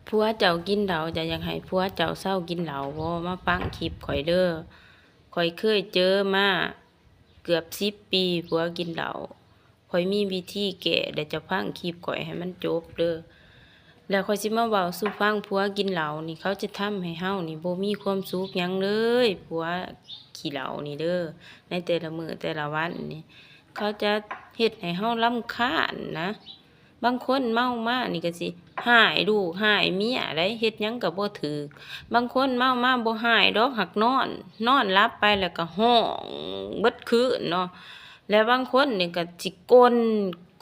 ຜົວເຈົ້າກິນເຫຼົ້າ ເຈົ້າຢາກໃຫ້ຜົວເຈົ້າເຊົາກິນເຫຼົ້າບໍ່? ມາຟັງຄລິບຂ້ອຍເດີ້. ຂ້ອຍເຄີຍເຈີມາເກືອບສິບປີ ຜົວກິນເຫຼົ້າ. ຂ້ອຍມີວິທີແກ້ ແລະ ເຈົ້າຟັງຄລິບຂ້ອຍໃຫ້ມັນຈົບເດີ້. ແລ້ວຂ້ອຍຊິມາເວົ້າສູ່ຟັງ, ຜົວກິນເຫຼົ້ານີ້ ເຂົາຈະທຳໃຫ້ເຮົານີ້ບໍ່ມີຄວາມສຸກຫຍັງເລີຍ, ຜົວຂີ້ເຫຼົ້ານີ້ເດີ້. ໃນແຕ່ລະມື້ແຕ່ລະວັນນີ້ ເຂົາຈະເຮັດໃຫ້ເຮົາລຳຄານນະ. ບາງຄົນເມົາມານີ້ກໍຊິຮ້າຍລູກຮ້າຍເມຍໄດ໋, ເຮັດຫຍັງກໍບໍ່ຖືກ. ບາງຄົນເມົາມາບໍ່ຮ້າຍດອກ, ຫາກນອນ, ນອນຫຼັບໄປແລ້ວກໍຮ້ອງເບິດຄືນເນາະ. ແລະບາງຄົນນີ້ກໍຊິກົນ,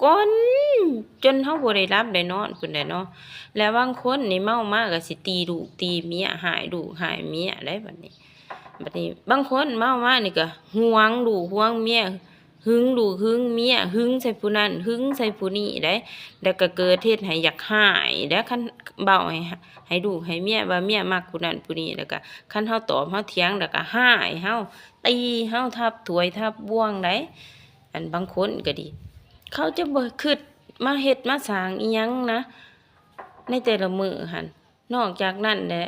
ກົນຈົນເຮົາບໍ່ໄດ້ຫຼັບໄດ້ນອນພຸ້ນແຫຼະເນາະ. ແລະບາງຄົນນີ້ເມົາມາກໍຊິຕີລູກຕີເມຍ, ຮ້າຍລູກຮ້າຍເມຍໄດ໋ບັດນີ້. ບັດນີ້ບາງຄົນເມົາມານີ້ກໍຫວງລູກຫວງເມຍ, ຫຶງລູກຫຶງເມຍ, ຫຶງໃສ່ຜູ້ນັ້ນ ຫຶງໃສ່ຜູ້ນີ້ໄດ໋. ແລ້ວກໍເກີດເຮັດໃຫ້ຢາກຮ້າຍແລ້ວ, ຄັນເວົ້າໃຫ້ ໃຫ້ລູກໃຫ້ເມຍວ່າເມຍມັກຜູ້ນັ້ນຜູ້ນີ້ ແລ້ວກໍຄັນເຮົາຕອບເຮົາຖຽງ ແລ້ວກໍຮ້າຍເຮົາ, ຕີເຮົາທັບຖ້ວຍທັບບ່ວງໄດ໋. ອັນບາງຄົນກໍດີ ເຂົາຈະບໍ່ຄິດມາເຮັດມາສ້າງອີ່ຫຍັງນະ ໃນແຕ່ລະມື້ຫັ້ນ. ນອກຈາກນັ້ນແຫຼະ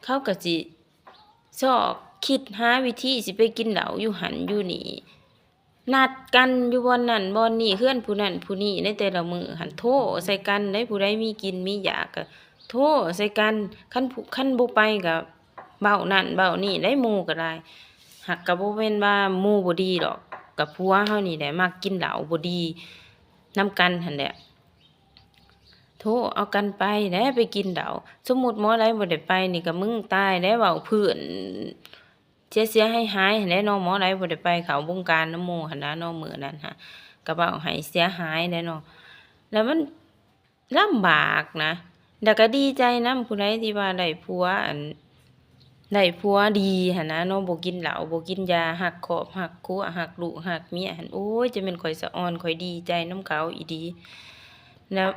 ເຂົາກໍຊິຊອກຄິດຫາວິທີຊິໄປກິນເຫຼົ້າຢູ່ຫັ້ນຢູ່ນີ້, ນັດກັນຢູ່ບ່ອນນັ້ນບ່ອນນີ້, ເຮືອນຜູ້ນັ້ນຜູ້ນີ້ໃນແຕ່ລະມື້ຫັ້ນ. ໂທໃສ່ກັນໄດ໋, ຜູ້ໃດມີກິນມີຢາກກໍໂທໃສ່ກັນ. ຄັນຜູ້ ຄັນບໍ່ໄປກໍເວົ້ານັ້ນເວົ້ານີ້ໄດ໋, ໝູ່ກໍໄດ້. ຫາກກໍບໍ່ແມ່ນວ່າໝູ່ບໍ່ດີດອກ, ກໍຜົວເຮົານີ້ແຫຼະມັກກິນເຫຼົ້າບໍ່ດີນຳກັນຫັ້ນແຫຼະ. ໂທເອົາກັນໄປແຫຼະ ໄປກິນເຫຼົ້າ. ສົມມຸດໝໍໃດບໍ່ໄດ້ໄປນີ້ກໍມຶງຕາຍແຫຼະ, ເວົ້າພື້ນເສຍໆຫາຍໆຫັ້ນແຫຼະເນາະ. ໝໍໃດບໍ່ໄດ້ໄປເຂົ້າບົງການນຳໝູ່ຫັ້ນນະເນາະ, ມື້ນັ້ນຫາ ກໍເວົ້າໃຫ້ເສຍຫາຍແຫຼະເນາະ. ແລ້ວມັນລຳບາກນະ, ແລ້ວກໍດີໃຈນຳຜູ້ໃດທີ່ວ່າໄດ້ຜົວ ອັນ ໄດ້ຜົວດີຫັ້ນນະເນາະ, ບໍ່ກິນເຫຼົ້າ ບໍ່ກິນຢາ, ຮັກຄອບຮັກຄົວ ຮັກລູກຮັກເມຍຫັ້ນ. ໂອ້ຍ ຈະແມ່ນຂ້ອຍສະອອນ, ຂ້ອຍດີໃຈນຳເຂົາອີ່ຫຼີ. ແລ້ວ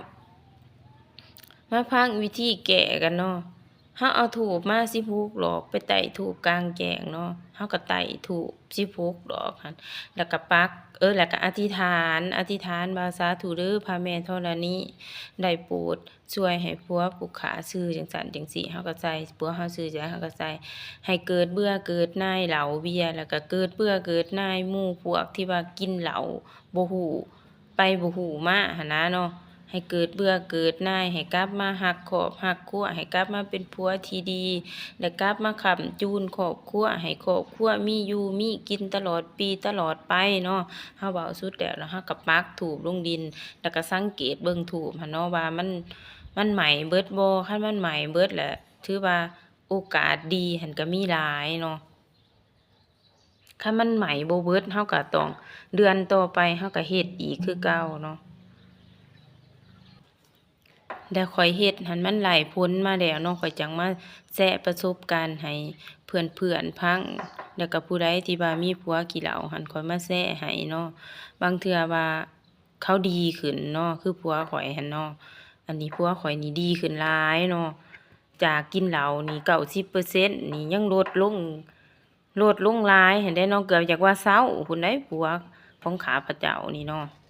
ມາຟັງວິທີແກ້ກັນເນາະ. ເຮົາເອົາທູບມາສິບຫົກດອກ ໄປໄຕ້ທູບກາງແຈ້ງເນາະ. ເຮົາກໍໄຕ້ທູບສິບຫົກດອກຫັ້ນ ແລ້ວກໍປັກ ເອີ ແລ້ວກໍອະທິຖານ, ອະທິຖານວ່າ ສາທຸເດີ້ ພະແມ່ທໍລະນີ ໄດ້ໂປດ ຊ່ວຍໃຫ້ຜົວຜູ້ຂ້າຊື່ຈັ່ງຊັ້ນຈັ່ງຊີ້. ເຮົາກໍໃສ່ ຜົວເຮົາຊື່ຈັ່ງໃດເຮົາກໍໃສ່. ໃຫ້ເກີດເບື່ອເກີດໜ່າຍເຫຼົ້າເບຍ, ແລ້ວກໍເກີດເບື່ອເກີດໜ່າຍໝູ່ພວກທີ່ວ່າກິນເຫຼົ້າ ບໍ່ຮູ້ໄປບໍ່ຮູ້ມາຫັ້ນນະເນາະ. ໃຫ້ເກີດເບື່ອເກີດໜ່າຍ, ໃຫ້ກັບມາຮັກຄອບຮັກຄົວ, ໃຫ້ກັບມາເປັນຜົວທີ່ດີ ແລະ ກັບມາຄ້ຳຈູນຄອບຄົວ, ໃຫ້ຄອບຄົວມີຢູ່ມີກິນຕະຫຼອດປີຕະຫຼອດໄປເນາະ. ເຮົາເວົ້າສຸດແລ້ວ ແລ້ວເຮົາກໍປັກທູບລົງດິນ ແລ້ວກໍສັງເກດເບິ່ງທູບຫັ້ນເນາະ ວ່າມັນ ມັນໄໝ້ເບິດບໍ່. ຄັນມັນໄໝ້ເບິດແຫຼະ ຖືວ່າໂອກາດດີຫັ້ນກໍມີຫຼາຍເນາະ. ຄັນມັນໄໝ້ບໍ່ເບິດ ເຮົາກໍຕ້ອງ ເດືອນຕໍ່ໄປເຮົາກໍເຮັດອີກຄືເກົ່າເນາະ. ແລ້ວຂ້ອຍເຮັດຫັ້ນມັນໄດ້ຜົນມາແລ້ວເນາະ, ຂ້ອຍຈັ່ງມາແຊະປະສົບການໃຫ້ເພື່ອນໆຟັງ. ແລ້ວກໍຜູ້ໃດທີ່ວ່າມີຜົວຂີ້ເຫຼົ້າຫັ້ນ ຂ້ອຍມາແຊະໃຫ້ເນາະ. ບາງເທື່ອວ່າເຂົາດີຂຶ້ນເນາະ, ຄືຜົວຂ້ອຍຫັ້ນເນາະ. ອັນນີ້ຜົວຂ້ອຍນີ້ດີຂຶ້ນຫຼາຍເນາະ, ຈາກກິນເຫຼົ້ານີ້ເກົ້າສິບເປີເຊັນນີ້ ຍັງລົດລົງ ລົດລົງຫຼາຍຫັ້ນເດ້ເນາະ, ເກືອບຢາກວ່າເຊົາພຸ້ນໃດ໋ ຜົວຂອງຂ້າພະເຈົ້ານີ້ເນາະ.